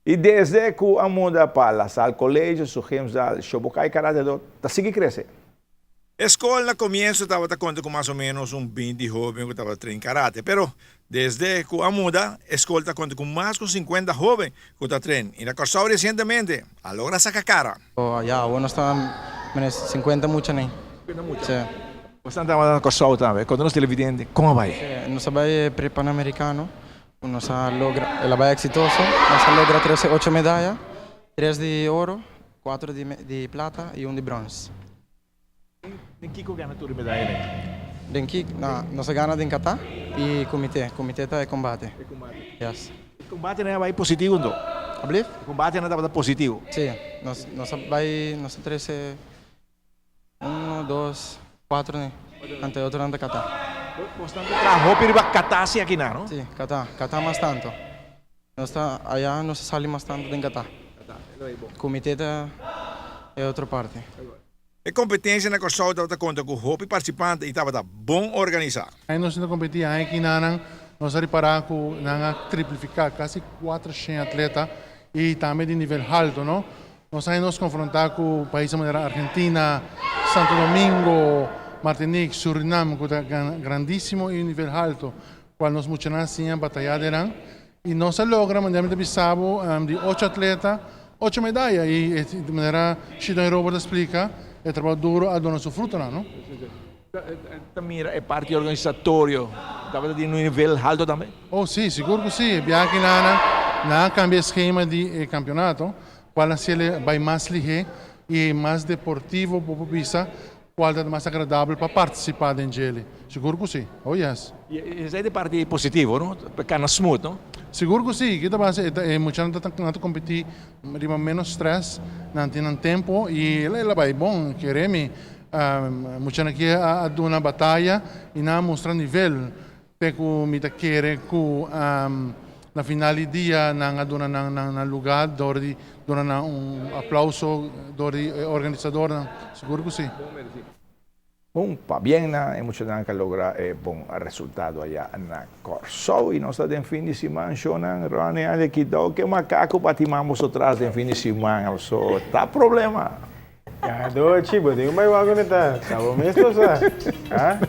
I desde ku a muda pa La Salle College, su gymzaal Shobukai Karate Do ta sigui krese. E skol na komienso tabata konta ku mas o ménos un binti hóben ku tabata train karate, pero desde ku a muda, e skol ta konta ku mas ku sinkuenta hóben ku ta train i na Kòrsou resientemente a logra saka kara. Ya, awor nos ta menos sinkuenta muchanan. Sinkuenta mucha? Si. Bo tabata na Kòrsou tambe, konta nos televidente kon a bai? Si, nos a bai e pre-panamericano. Nos a logra, el a bai exitoso, nos a logra trece ocho medaya, tres di oro, cuatro di plata y un di brons. Den kiko gana tur e medayanan? Den kiko? No, nos a gana den kata y kumite, kumite ta e combate. E combate. Yes. E combatenan a bai positivo anto? Ablief? E combatenan tabata positivo? Si, nos nos a bai, nos a trece. Uno, dos, cuatro ne. Anto e otronan ta kata. Bosnan ta traha hopi riba kata si aki na, no? Si, kata. Kata mas tanto. Nos ta aya nos ta sali mas tanto den kata. Kumite ta e otro parti. E kompetensia na Kòrsou tabata konta ku hopi partisipante i tabata bon organisá. Ai nos ta kompetí ai kinanan nos a ripará ku nan a triplifiká kasi 400 atleta i tambe di nivel halto no. Nos a nos konfrontá ku paisnan manera Argentina, Santo Domingo, Martinique, Surinam ku ta grandísimo i un nivel halto kual nos muchanan a siña batayá den nan i nos a logra manera mi ta bisa bo di ocho atleta ocho medaya i di manera Shidon i Robert a splika e trabou duro a duna su frutonan no. Ta mira e parti organisatorio tabata di un nivel halto tambe? Oh si, sigur ku si. E biaha kinan nan a kambia e skema di e kampeonato Cual a haciele bay mas lihe y mas deportivo bo por bisa cual ta mas agradabel pa participa den djele. Sigur cu si. Oh yes. Y esey ta e parti positivo no? Pa cana smooth no? Sigur cu si. Ki ta basa e muchanan ta nan ta competi riba menos stress, nan tin nan tempo y el a bay bon. Kere mi muchanan aki a duna bataya y nan a mustra nivel. Te ku mi ta kere ku na final di dia nan a duna nan nan luga dor di duna nan un aplauso dor di e organisadornan. Sigur ku si. Un pabien na e muchanan ku a logra e bon resultado aya na Kòrsou. I nos ta den fin di siman shownan. Ronnie a le kitao ke makaku pa timá boso tras den fin di siman. So ta problema. Ganador, chi, bo tin un bai wak ta, ta bo mes lo sa. Ha?